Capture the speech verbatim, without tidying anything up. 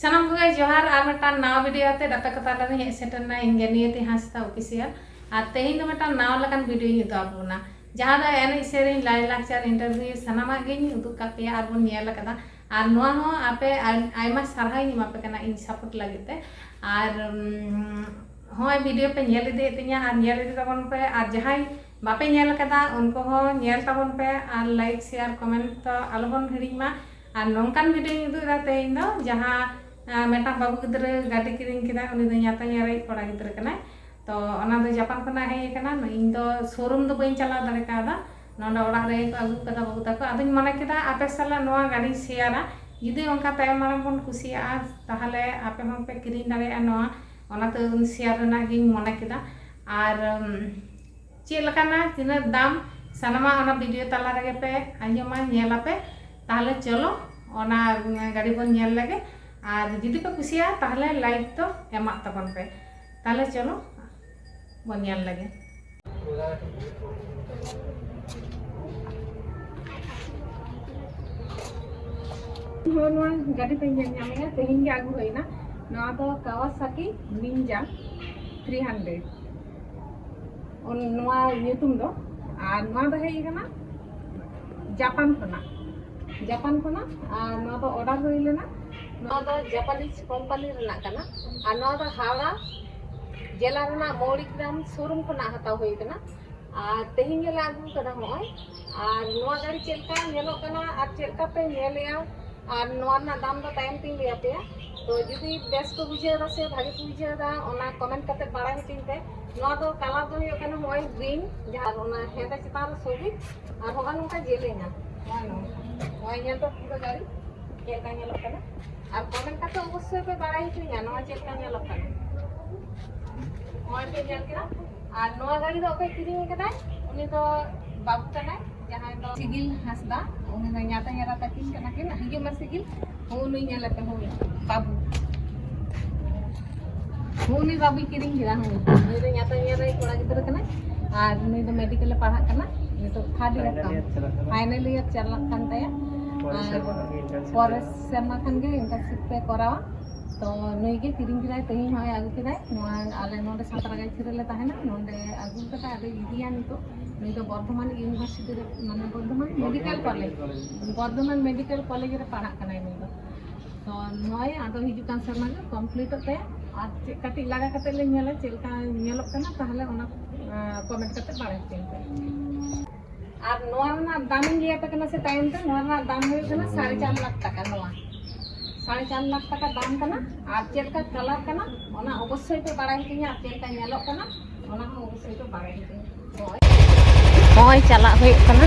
ᱥᱟᱱᱟᱢ ᱠᱚᱜᱮ ᱡᱚᱦᱟᱨ᱾ ᱟᱨ ᱢᱤᱫᱴᱟᱝ ᱱᱟᱣᱟ ᱵᱷᱤᱰᱤᱭᱳ ᱟᱛᱮ ᱟᱯᱮ ᱠᱚ ᱛᱟᱞᱟ ᱨᱮᱧ ᱦᱮᱡ ᱥᱮᱴᱮᱨ ᱮᱱᱟ, ᱤᱧ ᱜᱮ ᱱᱤᱭᱚᱛᱤ ᱦᱟᱸᱥᱫᱟ ᱚᱯᱷᱤᱥᱤᱭᱟᱞ᱾ ᱟᱨ ᱛᱮᱦᱮᱧ ᱫᱚ ᱢᱤᱫᱴᱟᱝ ᱱᱟᱣᱟ ᱞᱮᱠᱟᱱ ᱵᱷᱤᱰᱤᱭᱳᱧ ᱩᱫᱩᱜ ᱟᱵᱚᱱᱟ, ᱡᱟᱦᱟᱸ ᱫᱚ ᱮᱱᱮᱡ ᱥᱮᱨᱮᱧ, ᱞᱟᱭᱼᱞᱟᱠᱪᱟᱨ, ᱤᱱᱴᱟᱨᱵᱷᱤᱭᱩ, ᱥᱟᱱᱟᱢᱟᱜ ᱜᱤᱧ ᱩᱫᱩᱜ ᱠᱟᱜ ᱯᱮᱭᱟ ᱟᱨ ᱵᱚᱱ ᱧᱮᱞ ᱟᱠᱟᱫᱟ᱾ ᱟᱨ ᱱᱚᱣᱟ ᱦᱚᱸ ᱟᱯᱮ ᱟᱭ- ᱟᱭᱢᱟ ᱥᱟᱨᱦᱟᱣᱤᱧ ᱮᱢᱟ ᱯᱮ ᱠᱟᱱᱟ ᱤᱧ ᱥᱟᱯᱳᱨᱴ ᱞᱟᱹᱜᱤᱫ ᱛᱮ᱾ ᱟᱨ ᱩᱢ, ᱦᱚᱸᱜᱼᱚᱭ ᱵᱷᱤᱰᱤᱭᱳ ᱯᱮ ᱧᱮᱞ ᱤᱫᱤᱭᱮᱫ ᱛᱤᱧᱟ ᱟᱨ ᱧᱮᱞ ᱤᱫᱤ ᱛᱟᱵᱚᱱ ᱯᱮ, ᱟᱨ ᱡᱟᱦᱟᱸᱭ ᱵᱟᱯᱮ ᱧᱮᱞ ᱟᱠᱟᱫᱟ ᱩᱱᱠᱩ ᱦᱚᱸ ᱧᱮᱞ ᱛᱟᱵᱚᱱ ᱯᱮ, ᱟᱨ ᱞᱟᱭᱤᱠ, ᱥᱮᱭᱟᱨ, ᱠᱚᱢᱮᱱᱴ ᱫᱚ ᱟᱞᱚᱵᱚᱱ ᱦᱤᱲᱤᱧ ᱢᱟ᱾ ᱟᱨ ᱱᱚᱝᱠᱟᱱ ᱵᱷᱤᱰᱤᱭᱳᱧ ᱩᱫᱩᱜ ᱮᱫᱟ ᱛᱮᱦᱮᱧ ᱫᱚ, ᱡᱟᱦᱟᱸ ᱟᱸ, ᱢᱤᱫᱴᱟᱝ ᱵᱟᱹᱵᱩ ᱜᱤᱫᱽᱨᱟᱹ ᱜᱟᱹᱰᱤ ᱠᱤᱨᱤᱧ ᱠᱮᱫᱟ, ᱩᱱᱤ ᱫᱚ ᱧᱟᱛᱟ ᱧᱮᱨᱮᱡ ᱠᱚᱲᱟ ᱜᱤᱫᱽᱨᱟᱹ ᱠᱟᱱᱟᱭ᱾ ᱛᱚ ᱚᱱᱟ ᱫᱚ ᱡᱟᱯᱟᱱ ᱠᱷᱚᱱᱟᱜ ᱦᱮᱡ ᱟᱠᱟᱱᱟ᱾ ᱤᱧ ᱫᱚ ᱥᱳᱨᱩᱢ ᱫᱚ ᱵᱟᱹᱧ ᱪᱟᱞᱟᱣ ᱫᱟᱲᱮ ᱠᱟᱣᱫᱟ, ᱱᱚᱰᱮ ᱚᱲᱟᱜ ᱨᱮᱜᱮ ᱠᱚ ᱟᱹᱜᱩ ᱠᱟᱫᱟ ᱵᱟᱹᱵᱩ ᱛᱟᱠᱚ᱾ ᱟᱫᱚᱧ ᱢᱚᱱᱮ ᱠᱮᱫᱟ ᱟᱯᱮ ᱥᱟᱞᱟᱜ ᱱᱚᱣᱟ ᱜᱟᱹᱰᱤᱧ ᱥᱮᱭᱟᱨᱟ, ᱡᱩᱫᱤ ᱚᱱᱠᱟ ᱛᱟᱭᱚᱢ ᱢᱟᱲᱟᱝ ᱵᱚᱱ ᱠᱩᱥᱤᱭᱟᱜᱼᱟ ᱛᱟᱦᱚᱞᱮ ᱟᱯᱮ ᱦᱚᱸᱯᱮ ᱠᱤᱨᱤᱧ ᱫᱟᱲᱮᱭᱟᱜᱼᱟ ᱱᱚᱣᱟ, ᱚᱱᱟᱛᱮ ᱥᱮᱭᱟᱨ ᱨᱮᱱᱟᱜ ᱜᱤᱧ ᱢᱚᱱᱮ ᱠᱮᱫᱟ᱾ ᱟᱨ ᱩᱢ, ᱪᱮᱫ ᱞᱮᱠᱟᱱᱟ, ᱛᱤᱱᱟᱹᱜ ᱫᱟᱢ, ᱥᱟᱱᱟᱢᱟᱜ ᱚᱱᱟ ᱵᱷᱤᱰᱤᱭᱳ ᱛᱟᱞᱟ ᱨᱮᱜᱮ ᱯᱮ ᱟᱸᱡᱚᱢᱟ, ᱧᱮᱞ ᱟᱯᱮ᱾ ᱛᱟᱦᱚᱞᱮ ᱪᱚᱞᱚ ᱚᱱᱟ ᱜᱟᱹᱰᱤ ᱵᱚᱱ ᱧᱮᱞ ᱞᱮᱜᱮ, ᱟᱨ ᱡᱩᱫᱤ ᱯᱮ ᱠᱩᱥᱤᱭᱟᱜᱼᱟ ᱛᱟᱦᱚᱞᱮ ᱞᱟᱭᱤᱠ ᱫᱚ ᱮᱢᱟᱜ ᱛᱟᱵᱚᱱ ᱯᱮ᱾ ᱛᱟᱦᱚᱞᱮ ᱪᱚᱞᱚ ᱵᱚᱱ ᱧᱮᱞ ᱞᱮᱜᱮ᱾ ᱦᱳᱭ, ᱱᱚᱣᱟ ᱜᱟᱹᱰᱤ ᱯᱮ ᱧᱮᱞ ᱧᱟᱢᱮᱭᱟ, ᱛᱮᱦᱮᱧ ᱜᱮ ᱟᱹᱜᱩ ᱦᱩᱭᱱᱟ᱾ ᱱᱚᱣᱟ ᱫᱚ ᱠᱟᱣᱟᱥᱟᱠᱤ ᱱᱤᱱᱡᱟ ᱛᱷᱨᱤ ᱦᱟᱱᱰᱨᱮᱰ, ᱱᱚᱣᱟ ᱧᱩᱛᱩᱢ ᱫᱚ᱾ ᱟᱨ ᱱᱚᱣᱟ ᱫᱚ ᱦᱮᱡ ᱟᱠᱟᱱᱟ ᱡᱟᱯᱟᱱ ᱠᱷᱚᱱᱟᱜ, ᱡᱟᱯᱟᱱ ᱠᱷᱚᱱᱟᱜ᱾ ᱟᱨ ᱱᱚᱣᱟ ᱫᱚ ᱚᱰᱟᱨ ᱦᱩᱭ ᱞᱮᱱᱟ᱾ ᱱᱚᱣᱟ ᱫᱚ ᱡᱟᱯᱟᱱᱤᱡᱽ ᱠᱳᱢᱯᱟᱱᱤ ᱨᱮᱱᱟᱜ ᱠᱟᱱᱟ᱾ ᱟᱨ ᱱᱚᱣᱟ ᱫᱚ ᱦᱟᱣᱲᱟ ᱡᱮᱞᱟ ᱨᱮᱱᱟᱜ ᱢᱚᱣᱲᱤᱜᱨᱟᱢ ᱥᱳᱨᱩᱢ ᱠᱷᱚᱱᱟᱜ ᱦᱟᱛᱟᱣ ᱦᱩᱭ ᱠᱟᱱᱟ᱾ ᱟᱨ ᱛᱮᱦᱮᱧ ᱜᱮᱞᱮ ᱟᱹᱜᱩ ᱠᱟᱫᱟ ᱦᱚᱸᱜᱼᱚᱭ᱾ ᱟᱨ ᱱᱚᱣᱟ ᱜᱟᱹᱰᱤ ᱪᱮᱫ ᱞᱮᱠᱟ ᱧᱮᱞᱚᱜ ᱠᱟᱱᱟ ᱟᱨ ᱪᱮᱫ ᱞᱮᱠᱟ ᱯᱮ ᱧᱮᱞᱮᱜᱼᱟ, ᱟᱨ ᱱᱚᱣᱟ ᱨᱮᱱᱟᱜ ᱫᱟᱢ ᱫᱚ ᱛᱟᱭᱚᱢ ᱛᱤᱧ ᱞᱟᱹᱭ ᱟᱯᱮᱭᱟ᱾ ᱛᱚ ᱡᱩᱫᱤ ᱵᱮᱥ ᱯᱮ ᱵᱩᱡᱷᱟᱹᱣ ᱮᱫᱟ ᱥᱮ ᱵᱷᱟᱜᱮ ᱯᱮ ᱵᱩᱡᱷᱟᱹᱣ ᱮᱫᱟ, ᱚᱱᱟ ᱠᱚᱢᱮᱱᱴ ᱠᱟᱛᱮ ᱵᱟᱲᱟᱭ ᱦᱚᱪᱚᱧ ᱯᱮ᱾ ᱱᱚᱣᱟ ᱫᱚ ᱠᱟᱞᱟᱨ ᱫᱚ ᱦᱩᱭᱩᱜ ᱠᱟᱱᱟ ᱱᱚᱜᱼᱚᱭ ᱜᱨᱤᱱ, ᱡᱟᱦᱟᱸ ᱚᱱᱟ ᱦᱮᱸᱫᱮ ᱪᱮᱛᱟᱱ ᱨᱮ ᱥᱚᱵᱩᱡ, ᱟᱨ ᱦᱚᱸᱜᱼᱚ ᱱᱚᱝᱠᱟ ᱡᱮᱞᱮᱧᱟ᱾ ᱱᱚᱜᱼᱚᱭ ᱱᱚᱝᱠᱟ᱾ ᱱᱚᱜᱼᱚᱭ ᱧᱮᱞ ᱯᱮ ᱯᱩᱨᱟᱹ ᱜᱟᱹᱰᱤ ᱪᱮᱫ ᱞᱮᱠᱟ ᱧᱮᱞᱚᱜ ᱠᱟᱱᱟ᱾ ᱟᱨ ᱠᱚᱢᱮᱱᱴ ᱠᱟᱛᱮ ᱚᱵᱚᱥᱥᱳᱭ ᱯᱮ ᱵᱟᱲᱟᱭ ᱦᱚᱪᱚᱧᱟ ᱱᱚᱣᱟ ᱪᱮᱫ ᱞᱮᱠᱟ ᱧᱮᱞᱚᱜ ᱠᱟᱱᱟ᱾ ᱱᱚᱜᱼᱚᱭ ᱯᱮ ᱧᱮᱞ ᱠᱮᱫᱟ᱾ ᱟᱨ ᱱᱚᱣᱟ ᱜᱟᱹᱰᱤ ᱫᱚ ᱚᱠᱚᱭ ᱠᱤᱨᱤᱧ ᱟᱠᱟᱫᱟᱭ? ᱩᱱᱤ ᱫᱚ ᱵᱟᱹᱵᱩ ᱠᱟᱱᱟᱭ, ᱡᱟᱦᱟᱸᱭ ᱫᱚ ᱥᱤᱜᱤᱞ ᱦᱟᱸᱥᱫᱟ, ᱩᱱᱤ ᱫᱚ ᱧᱟᱛᱟ ᱧᱮᱨᱟ ᱛᱟᱹᱠᱤᱱ ᱠᱟᱱᱟ ᱠᱤᱱ᱾ ᱦᱤᱡᱩᱜ ᱢᱮ ᱥᱤᱜᱤᱞ, ᱦᱩᱭ ᱱᱩᱭ ᱧᱮᱞᱮ ᱯᱮ, ᱦᱩᱭ ᱵᱟᱹᱵᱩ, ᱦᱩᱭ ᱱᱩᱭ ᱵᱟᱹᱵᱩᱭ ᱠᱤᱨᱤᱧ ᱠᱮᱫᱟ᱾ ᱦᱩᱭ ᱱᱩᱭ ᱫᱚ ᱧᱟᱛᱟ ᱧᱮᱨᱟ ᱠᱚᱲᱟ ᱜᱤᱫᱽᱨᱟᱹ ᱠᱟᱱᱟᱭ, ᱟᱨ ᱱᱩᱭ ᱫᱚ ᱢᱮᱰᱤᱠᱮᱞ ᱮ ᱯᱟᱲᱦᱟᱜ ᱠᱟᱱᱟ, ᱱᱤᱛᱚᱜ ᱛᱷᱟᱨᱰ ᱤᱭᱟᱨ ᱠᱟᱱ, ᱯᱷᱟᱭᱱᱟᱞ ᱤᱭᱟᱨ ᱪᱟᱞᱟᱜ ᱠᱟᱱ ᱛᱟᱭᱟ᱾ ᱯᱚᱨᱮ ᱥᱮᱨᱢᱟ ᱠᱷᱟᱱ ᱜᱮ ᱤᱱᱴᱟᱨᱱᱥᱤᱯ ᱯᱮ ᱠᱚᱨᱟᱣᱟ᱾ ᱛᱚ ᱱᱩᱭ ᱜᱮ ᱠᱤᱨᱤᱧ ᱠᱮᱫᱟᱭ, ᱛᱮᱦᱮᱧ ᱦᱚᱸᱭ ᱟᱹᱜᱩ ᱠᱮᱫᱟᱭ᱾ ᱱᱚᱣᱟ ᱟᱞᱮ ᱱᱚᱰᱮ ᱥᱟᱸᱛᱨᱟᱜᱟᱪᱷᱤ ᱨᱮᱞᱮ ᱛᱟᱦᱮᱱᱟ, ᱱᱚᱰᱮ ᱟᱹᱜᱩ ᱠᱟᱫᱟ, ᱟᱫᱚ ᱤᱫᱤᱭᱟ ᱱᱤᱛᱚᱜ᱾ ᱱᱩᱭ ᱫᱚ ᱵᱚᱨᱫᱷᱚᱢᱟᱱ ᱤᱭᱩᱱᱤᱵᱷᱟᱨᱥᱤᱴᱤ ᱨᱮ, ᱢᱟᱱᱮ Bardhaman medical college, Bardhaman medical college ᱨᱮ ᱯᱟᱲᱦᱟᱜ ᱠᱟᱱᱟᱭ ᱱᱩᱭ ᱫᱚ᱾ ᱛᱚ ᱱᱚᱜᱼᱚᱭ ᱟᱫᱚ ᱦᱤᱡᱩᱜ ᱠᱟᱱ ᱥᱮᱨᱢᱟ ᱜᱮ ᱠᱚᱢᱯᱞᱤᱴᱚᱜ ᱛᱟᱭᱟ᱾ ᱟᱨ ᱪᱮᱫ ᱠᱟᱹᱴᱤᱡ ᱞᱟᱜᱟ ᱠᱟᱛᱮ ᱞᱮ ᱧᱮᱞᱟ ᱪᱮᱫ ᱞᱮᱠᱟ ᱧᱮᱞᱚᱜ ᱠᱟᱱᱟ, ᱛᱟᱦᱚᱞᱮ ᱚᱱᱟ ᱠᱚᱢᱮᱱᱴ ᱠᱟᱛᱮ ᱵᱟᱲᱟᱭ ᱦᱚᱪᱚᱧ ᱯᱮ᱾ ᱟᱨ ᱱᱚᱣᱟ ᱨᱮᱱᱟᱜ ᱫᱟᱢ ᱤᱧ ᱞᱟᱹᱭ ᱟᱯᱮ ᱠᱟᱱᱟ ᱥᱮ ᱛᱟᱭᱚᱢ ᱛᱮ, ᱱᱚᱣᱟ ᱨᱮᱱᱟᱜ ᱫᱟᱢ ᱦᱩᱭᱩᱜ ᱠᱟᱱᱟ ᱥᱟᱲᱮ ᱪᱟᱨ ᱞᱟᱠᱷ ᱴᱟᱠᱟ᱾ ᱱᱚᱣᱟ ᱥᱟᱲᱮ ᱪᱟᱨ ᱞᱟᱠᱷ ᱴᱟᱠᱟ ᱫᱟᱢ ᱠᱟᱱᱟ᱾ ᱟᱨ ᱪᱮᱫ ᱞᱮᱠᱟ ᱠᱟᱞᱟᱨ ᱠᱟᱱᱟ ᱚᱱᱟ ᱚᱵᱚᱥᱥᱳᱭ ᱯᱮ ᱵᱟᱲᱟᱭ ᱦᱚᱪᱚᱧᱟ, ᱟᱨ ᱪᱮᱫ ᱞᱮᱠᱟ ᱧᱮᱞᱚᱜ ᱠᱟᱱᱟ ᱚᱱᱟ ᱦᱚᱸ ᱚᱵᱚᱥᱥᱳᱭ ᱯᱮ ᱵᱟᱲᱟᱭ ᱦᱚᱪᱚᱧᱟ᱾ ᱦᱳᱭ᱾ ᱱᱚᱜᱼᱚᱭ ᱪᱟᱞᱟᱜ ᱦᱩᱭᱩᱜ ᱠᱟᱱᱟ᱾